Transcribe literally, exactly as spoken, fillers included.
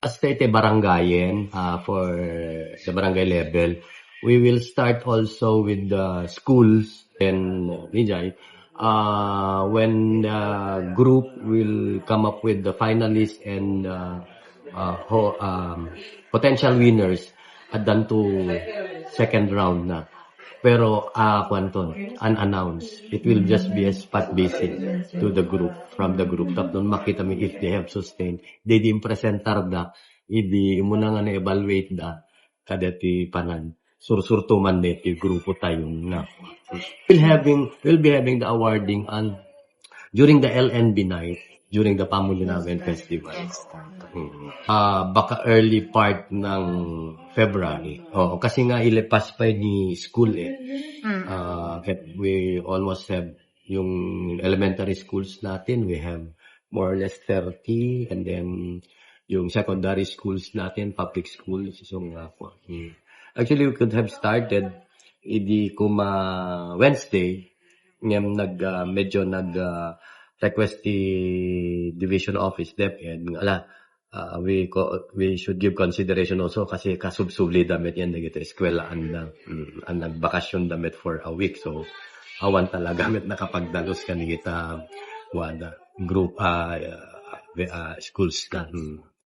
As iti barangayen, uh, for the barangay level, we will start also with the schools and, uh, Vijay, uh, when the group will come up with the finalists and, uh, uh, ho- um, potential winners, addan to second round na. Pero, ah, kuanton, unannounced. It will just be a spot visit to the group, from the group. Tapno makita mi if they have sustained. Daydi impresentar da, idi imo na nga na-evaluate da, kada ti panan. Sursurto man deti grupo tayo na. We'll having, we'll be having the awarding on during the L N B night, during the Pamulinawen Festival. Mm. Ah, baka early part ng February. Oo, kasi nga ilipas pa ni school eh. Ah, kat-, we almost have yung elementary schools natin, we have more or less thirty, and then yung secondary schools natin, public schools, so nga po. Mm. Actually, we could have started idi kuma Wednesday, ngem nag, ah, medyo nag, ah, request ti division office, DepEd, nga, ala, ah, we co-, we should give consideration also kasi kasubsubli da met yan dagiti eskwela anda, mm, ang nagbakasyon da met for a week. So, awan talaga met nakapagdalus kanigita wada group, ah, ah, ah, schools na. Mm.